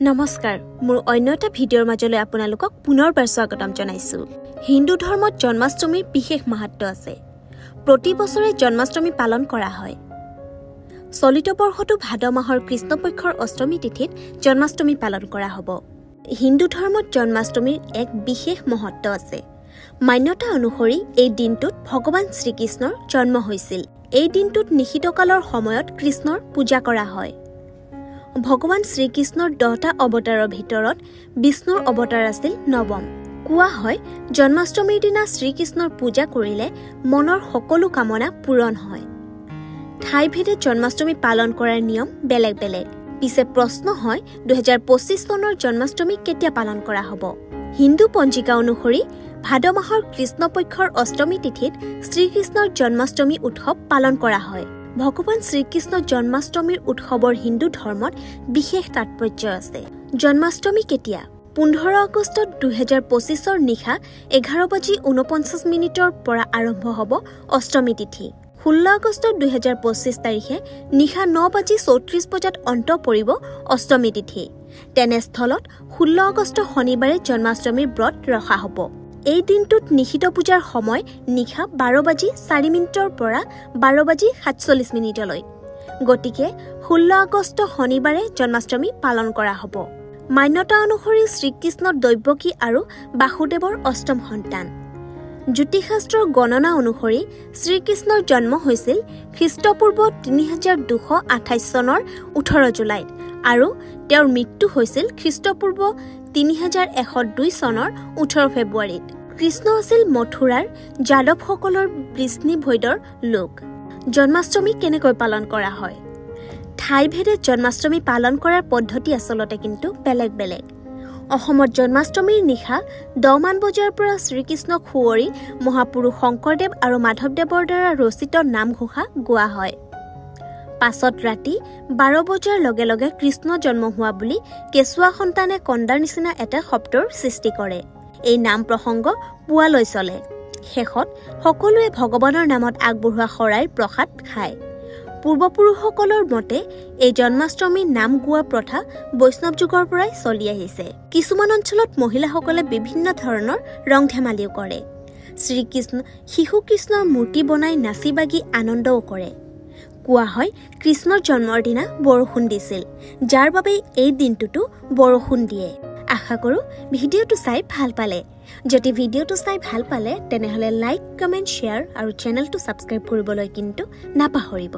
নমস্কাৰ, মোৰ অন্য এটা ভিডিঅ'ৰ মাজলৈ আপোনালোকক পুনৰবাৰ স্বাগতম জনাইছোঁ। হিন্দু ধৰ্মত জন্মাষ্টমীৰ বিশেষ মাহাত্ম্য আছে। প্ৰতি বছৰে জন্মাষ্টমী পালন কৰা হয়। চলিত বৰ্ষতো ভাদ মাহৰ কৃষ্ণপক্ষৰ অষ্টমী তিথিত জন্মাষ্টমী পালন কৰা হ'ব। হিন্দু ধৰ্মত জন্মাষ্টমীৰ এক বিশেষ মহত্ব আছে। মান্যতা অনুসৰি এই দিনটোত ভগৱান শ্ৰীকৃষ্ণৰ জন্ম হৈছিল। এই দিনটোত নিশিতকালৰ সময়ত কৃষ্ণৰ পূজা কৰা হয়। ভগৱান শ্ৰীকৃষ্ণৰ 10টা অৱতাৰৰ ভিতৰত বিষ্ণুৰ অৱতাৰ আছিল নৱম। কোৱা হয় জন্মাষ্টমীৰ দিনা শ্ৰীকৃষ্ণৰ পূজা কৰিলে মনৰ সকলো কামনা পূৰণ হয়। ঠাইভেদে জন্মাষ্টমী পালন কৰাৰ নিয়ম বেলেগ বেলেগ। পিছে প্ৰশ্ন হয় 2025 চনৰ জন্মাষ্টমী কেতিয়া পালন কৰা হ'ব? হিন্দু পঞ্জিকা অনুসৰি ভাদ মাহৰ কৃষ্ণপক্ষৰ অষ্টমী তিথিত শ্ৰীকৃষ্ণৰ জন্মাষ্টমী উৎসৱ পালন কৰা হয়। ভগৱান শ্ৰীকৃষ্ণ জন্মাষ্টমীৰ উৎসৱৰ হিন্দু ধৰ্মত বিশেষ তাৎপৰ্য আছে। জন্মাষ্টমী কেতিয়া? 15 আগষ্ট 2025 নিশা 11:49 পৰা আৰম্ভ হ'ব অষ্টমী তিথি। 16 আগষ্ট 2025 তাৰিখে নিশা 9:34 বজাত অন্ত পৰিব অষ্টমী তিথি। তেনেস্থলত 16 আগষ্ট শনিবাৰে জন্মাষ্টমীৰ ব্ৰত ৰখা হ'ব। এই দিনটোত নিশিত পূজাৰ সময় নিশা 12:04 পৰা 12:47। গতিকে 16 আগষ্ট শনিবাৰে জন্মাষ্টমী পালন কৰা হ'ব। মান্যতা অনুসৰি শ্ৰীকৃষ্ণ দৈৱকী আৰু বাসুদেৱৰ অষ্টম সন্তান। জ্যোতিষশাস্ত্ৰৰ গণনা অনুসৰি শ্ৰীকৃষ্ণৰ জন্ম হৈছিল খ্ৰীষ্টপূৰ্ব 3228 চনৰ 18 জুলাইত আৰু তেওঁৰ মৃত্যু হৈছিল খ্ৰীষ্টপূৰ্ব 3102 চনৰ 18 ফেব্ৰুৱাৰীত। কৃষ্ণ আছিল মথুৰাৰ যাদৱসকলৰ বৃষ্ণি ভৈদৰ লোক। জন্মাষ্টমী কেনেকৈ পালন কৰা হয়? ঠাইভেদে জন্মাষ্টমী পালন কৰাৰ পদ্ধতি আচলতে কিন্তু বেলেগ বেলেগ। অসমত জন্মাষ্টমীৰ নিশা 10মান বজাৰ পৰা শ্ৰীকৃষ্ণক সুঁৱৰি মহাপুৰুষ শংকৰদেৱ আৰু মাধৱদেৱৰ দ্বাৰা ৰচিত নামঘোষা গোৱা হয়। পাছত ৰাতি 12 বজাৰ লগে লগে কৃষ্ণ জন্ম হোৱা বুলি কেঁচুৱা সন্তানে কন্দাৰ নিচিনা এটা শব্দৰ সৃষ্টি কৰে। এই নাম প্ৰসংগ পুৱালৈ চলে। শেষত সকলোৱে ভগৱানৰ নামত আগবঢ়োৱা শৰাইৰ প্ৰসাদ খায়। পূৰ্বপুৰুষসকলৰ মতে এই জন্মাষ্টমী নাম গোৱা প্ৰথা বৈষ্ণৱ যুগৰ পৰাই চলি আহিছে। কিছুমান অঞ্চলত মহিলাসকলে বিভিন্ন ধৰণৰ ৰং ধেমালিও কৰে। শ্ৰীকৃষ্ণ শিশু কৃষ্ণৰ মূৰ্তি বনাই নাচি বাগি আনন্দও কৰে। কোৱা হয় কৃষ্ণৰ জন্মৰ দিনা বৰষুণ দিছিল, যাৰ বাবে এই দিনটোতো বৰষুণ দিয়ে। আশা কৰোঁ ভিডিঅ'টো চাই ভাল পালে। যদি ভিডিঅ'টো চাই ভাল পালে তেনেহ'লে লাইক, কমেণ্ট, শ্বেয়াৰ আৰু চেনেলটো ছাবস্ক্ৰাইব কৰিবলৈ কিন্তু নাপাহৰিব।